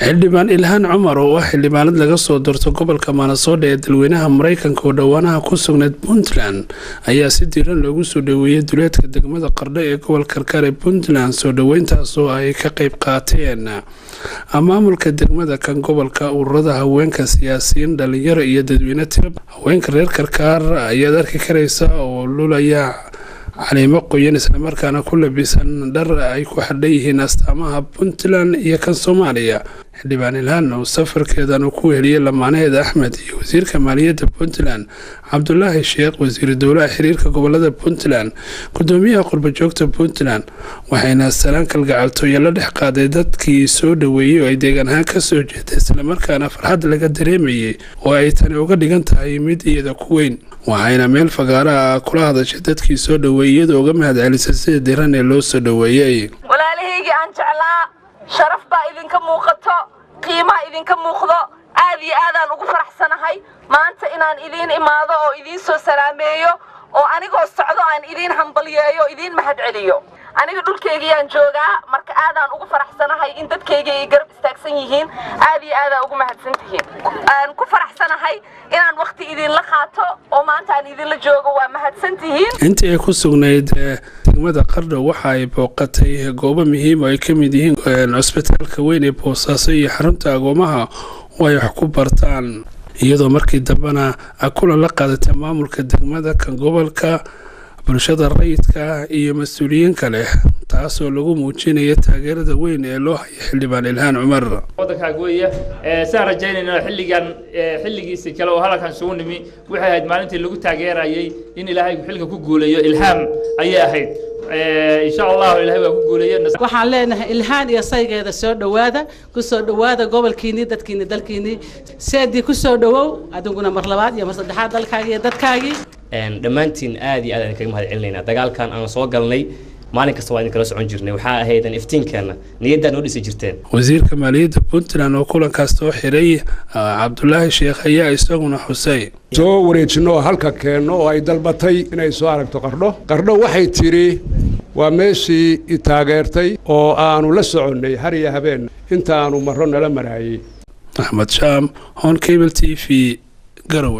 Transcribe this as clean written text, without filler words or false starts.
Xildhibaan Ilhaan Cumar, oo ah xildhibaanad laga soo doorto gobolka Minnesota ee dalweynaha Mareykanka, oo dhowaanaha ku sugnayd Puntland, ayaa si diiran loogu soo dhoweeyey duleedka degmada Qardho ee gobolka Karkaar ee Puntland. Soo dhoweyntaas oo ay ka qeyb qaateen maamulka degmada, kan gobolka, ururada haweenka, siyaasiyiin, dhalinyaro iyo dadweyne tiro. Haweenka reer Karkaar ayaad arki karaysa oo lulaya caleemo qoyan, islamarkaana ku labisan dhar ay ku xardhan yihiin astaamaha Puntland iyo kan Soomaaliya. Xildhibaan Ilhaan oo safarkeedan uu ku heliyey lamaanaheeda Axmed iyo wasiirka maaliyadda Puntland Cabdulaahi Sheekh, wasiiru dowlaha xiriirka gobolada Puntland, gudoomiyaha qurbajoogta Puntland, waxayna salaan kalgacaltooya la dhex qaaday dadkii soo dhoweeyey oo ay deegaan ahaan kasoo jeeday, islamarkaana farxad laga dareemayay oo ay tani uga dhigan tahay mid iyada ku weyn. Waxayna meel fagaaraha kula hadashay dadkii soo dhoweeyey, iyadoo uga mahad celisay sida diran ee loo soo dhoweeyey. Walaalahaygii aan jeclaa, sharaf baa idinka muuqato, qiimaha idinka muuqdo. Aad iyo aadaan ugu faraxsanahay maanta inaan idiin imaado oo idiin soo salaameeyo, oo anigoo socdo aan idiin hambalyeeyo, idiin mahad celiyo. Aniga dhulkaygiyaan joogaa, marka aadaan ugu faraxsanahay in dadkayga ay garab istaagsan yihiin. Aad iyo aadaan ugu mahadsan tihiin. Aan ku faraxsanahay inaan waqti idinla qaato oo maanta aan idinla joogo. Waa mahadsan tihiin. Intii ay ku sugnayd degmada Qardho, waxa ay booqatay goobo muhiim oo ay ka mid yihiin cusbitaalka weyn ee Boosaaso iyo xarunta agoomaha oo ay wax ku bartaan, iyadoo markii dambena kulan la qaadatay maamulka degmada, kan gobolka, bulshada rayidka iyo mas-uuliyiin kale, taasoo lagu muujinaya taageerada weyn ee loo hayo xildhibaan Ilhaan Cumar. Waddankaaga weeye saan rajaynayna xilligan xilligiisi kale oo halkan isugu nimi waxay ahayd maalintii lagu taageerayay in Ilaahay xilka ku guuleeyo Ilhaam ayay ahayd. Insha Allahu Ilaahay waa ku guuleeye. Waxaan leenahay Ilhaan iyo saygeeda, soo dhowaada, ku soo dhowaada gobolkiinii, dadkiini, dalkiinii. Seedii, ku soo dhowow adiguna mar labaad iyo mar saddexaad dalkaagii iyo dadkaagii. Dhammaantiin aad iyo aad aan kaga mahad celinaynaa. Dagaalkan aan soo galnay maalin kasta waa idin kala socon jirnay, waxaa ahaydan iftiinkeenna, niyaddaa noo dhisi jirteen. Wasiirka maaliyadda Puntland oo kulankaas soo xiray, Cabdulaahi Sheekh, ayaa isaguna xusay. Soo wareejinno oo halka keenno oo ay dalbatay inay soo aragto Qardho. Qardho waxay tidhi waa meeshii i taageertay oo aanu la soconnay har iyo habeen intaanu marro nala maraayey. Axmed Shaam, Horn Cable TV, Garowe.